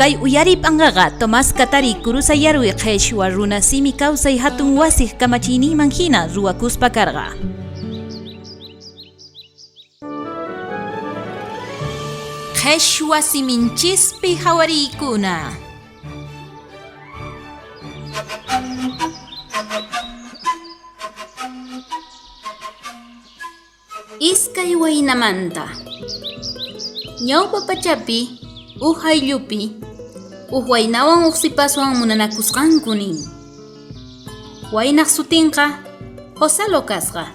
Kay uyariy p'anqaqa Tomás Katari Kurusayarwi qheshwa runa simi kawsay hatun wasiq kamachiyninman hina ruwakuspa karqa. Qheshwa siminchispi hawariykuna. Iskay waynamanta. Ñawpa pachapi uj ayllupi uj waynawan uj sipaswan munanakusqanku nin. Waynaj sutinqa Joselo kasqa.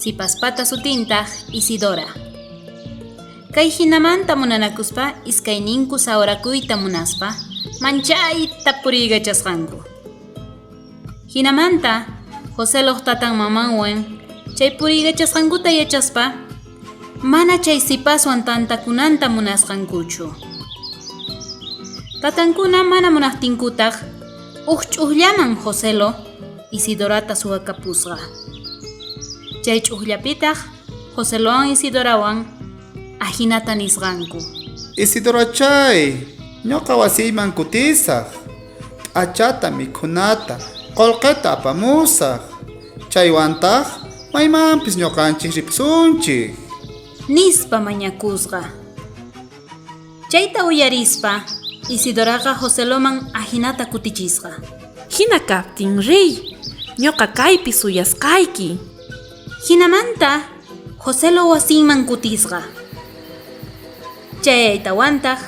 Sipaspata sutintaj Isidora. Kay jinamanta munanakuspa iskayninku sawarakuyta munaspa manchayta puriykachasqanku. Jinamanta Joseloj tatan mamanwan chay puriykachasqankuta yachaspa, mana chay sipaswan tantakunanta munasqankuchu. Tatankuna mana munajtinkutaj, uj ch'ujllaman Joselo Isidorata suwakapusqa. Chay ch'ujllapitaj Joselowan Isidorawan ajinata nisqanku. Isidorachay, ñoqa wasiyman kutisaj. P'achata, mikhunata, qolqeta apamusaj. Chaywantaq maymanpis ñoqanchis ripusunchik. Nispa mañakusqa. Chayta uyarispa, Isidoraqa Joseloman ajinata kutichisqa. Jina kaptin riy, ñoqa kaypi suyasqayki. Jinamanta Joselo wasinman kutisqa. Chayaytawantaj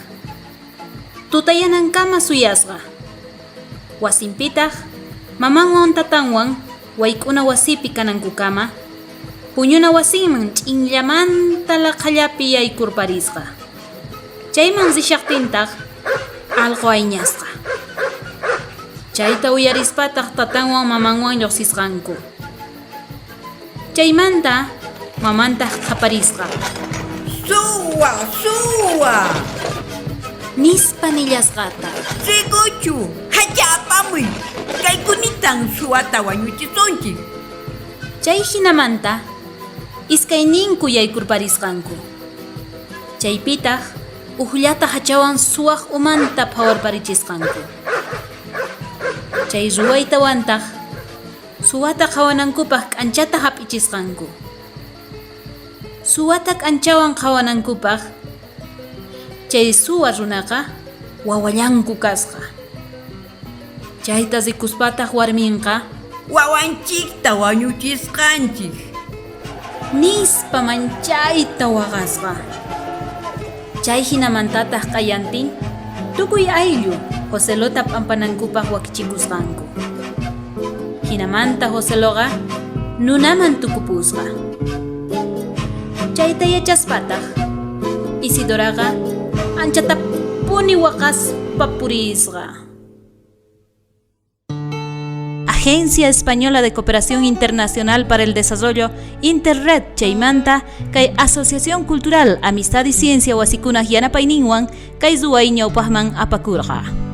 Tutayanankama suyasqa. Wasinpitaj mamanwan tatanwan wayk'una wasipi kanankukama puñuna wasinman ch'inllamanta laqhallapi yaykurparisqa. Chayman rishajtintaj alqo ayñasqa. Chayta uyarispataj tatanwan mamanwan llojsisqanku. Chaymanta mamantaj qhaparisqa. Suwa, suwa! Nispa nillasqata. Rikuchu, hacha apamuy, kaykunitan suwata wañuchisunchik. Chay jinamanta iskayninku yaykurparisqanku. Chaypitaj ujllata hachawan suwaj umanta phawarparichisqanku. Chay ruwaytawantaj Suwata qhawanankupaj k'anchata jap'ichisqanku. Suwata k'anchawan qhawanankupaj chay suwa runaqa wawallanku kasqa. Chayta rikuspataj warminqa Wawanchikta wañuchisqanchik. Nispa manchayta waqasqa. Chay jinamantataj q'ayantin tukuy ayllu Joselota p'ampanankupaj wakichikusqanku. Jinamanta Joseloqa nunaman tukupusqa. Chayta yachaspataj Isidoraqa anchatapuni waqaspa purisqa. Agencia Española de Cooperación Internacional para el Desarrollo, Interred chaymanta kay Asociación Cultural Amistad y Ciencia wasikunaj yanapayninwan kay ruway ñawpajman apakurqa.